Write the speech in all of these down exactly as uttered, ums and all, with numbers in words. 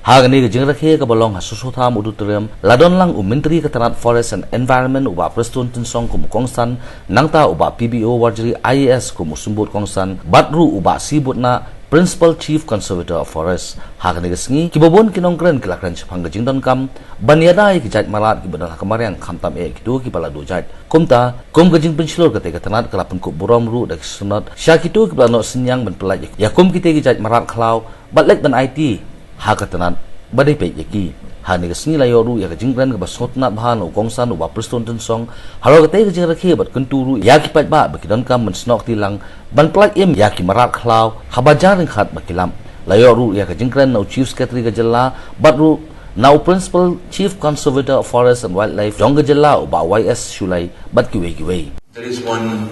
Ha kane ka jingrakhe kaba long ha Soso Tham Auditorium, la don lang u Myntri ka tnat Forest and Environment u Bah Prestone Tynsong kum u kongsan, nangta u Bah P B O Warjri I A S kum u symbud kongsan, bad ruh u Bah C Butnah, Principal Chief Conservator of Forest. Ha kane ka sngi, kiba bun ki nongkren ki la kren shaphang ka jingdonkam ban ïada ïa ki jait mrad kiba don ha ka mariang, khamtam eh kito kiba la duh jait. Kumta, kum ka jingpynshlur, kata ka tnat ka la pynkup burom ruh da ki snot sha kito kiba la noh synñiang ban pyllait ïa kum kitei ki jait mrad khlaw bad leit ban aiti ha ka tnat ba dei peit ïa ki. Ha kane ka sngi la ïoh ruh ïa ka jingkren kaba sngewtynnat bha na u kongsan u Bah Prestone Tynsong halor katei ka jingrakhe bad kyntu ruh ïa ki paidbah ba ki donkam ban snoh kti lang ban pyllait im ïa ki mrad khlaw haba jan ryngkat ba ki lap. La ïoh ruh ïa ka jingkren na u Chief Secretary ka jylla bad ruh na u Principal Chief Conservator of Forest and Wildlife jong ka jylla u Bah Y S Shullai bad kiwei kiwei. There is one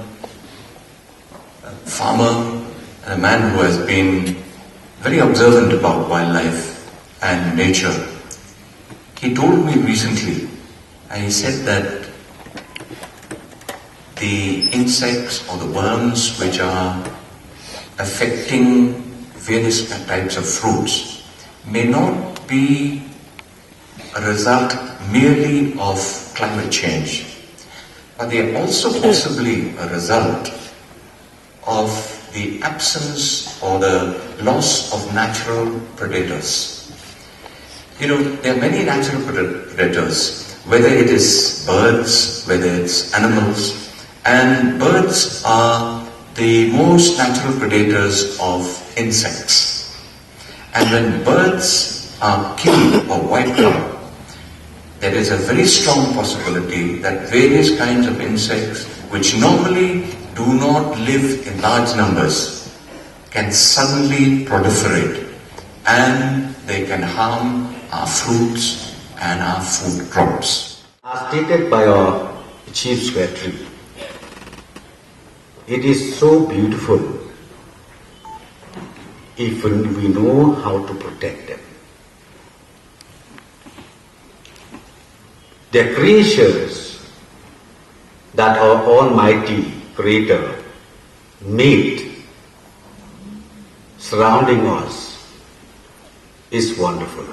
farmer and a man who has been very observant about wildlife and nature. He told me recently, and he said that the insects or the worms which are affecting various types of fruits may not be a result merely of climate change, but they are also possibly a result of the absence or the loss of natural predators. You know, there are many natural pred- predators, whether it is birds, whether it's animals, and birds are the most natural predators of insects. And when birds are killed or wiped out, there is a very strong possibility that various kinds of insects, which normally do not live in large numbers, can suddenly proliferate and they can harm our fruits and our food crops. As stated by our Chief Secretary, it is so beautiful if we know how to protect them. The creatures that our Almighty Creator made surrounding us is wonderful.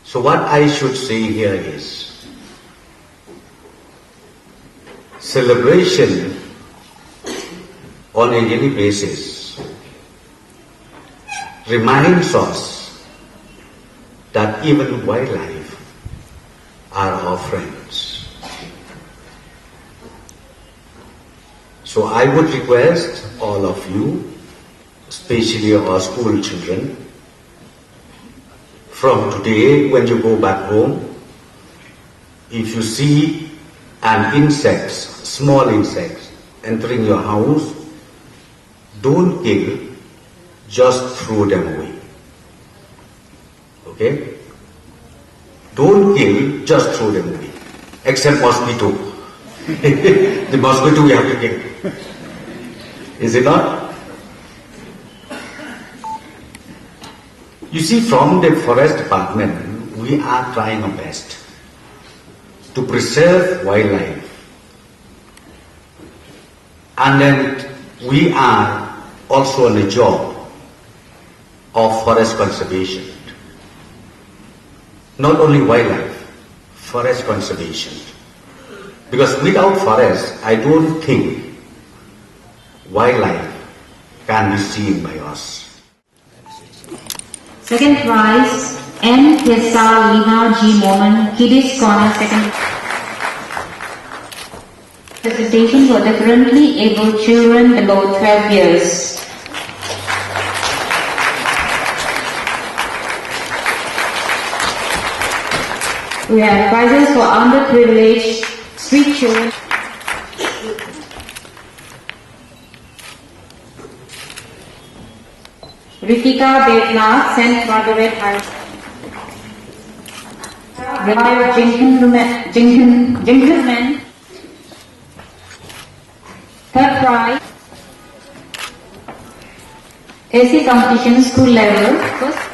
So, what I should say here is, celebration on a yearly basis reminds us that even wildlife are our friends. So I would request all of you, especially our school children, from today when you go back home, if you see an insect, small insect, entering your house, don't kill, just throw them away. Okay? Don't kill, just throw them away. Except mosquito. The mosquito we have to kill. Is it not? You see, from the forest department, we are trying our best to preserve wildlife. And then we are also on a job of forest conservation. Not only wildlife, forest conservation. Because without forest, I don't think wildlife can be seen by us. Second prize, M Kesa Lina G Moman, Kiddies Corner, second. Presentation for differently abled children below twelve years. We have prizes for underprivileged, street children. Ritika Devnath, Saint Margaret High School. Retired Jenkin, Jenkin, Jenkinman. Third prize. A C competition school level. First.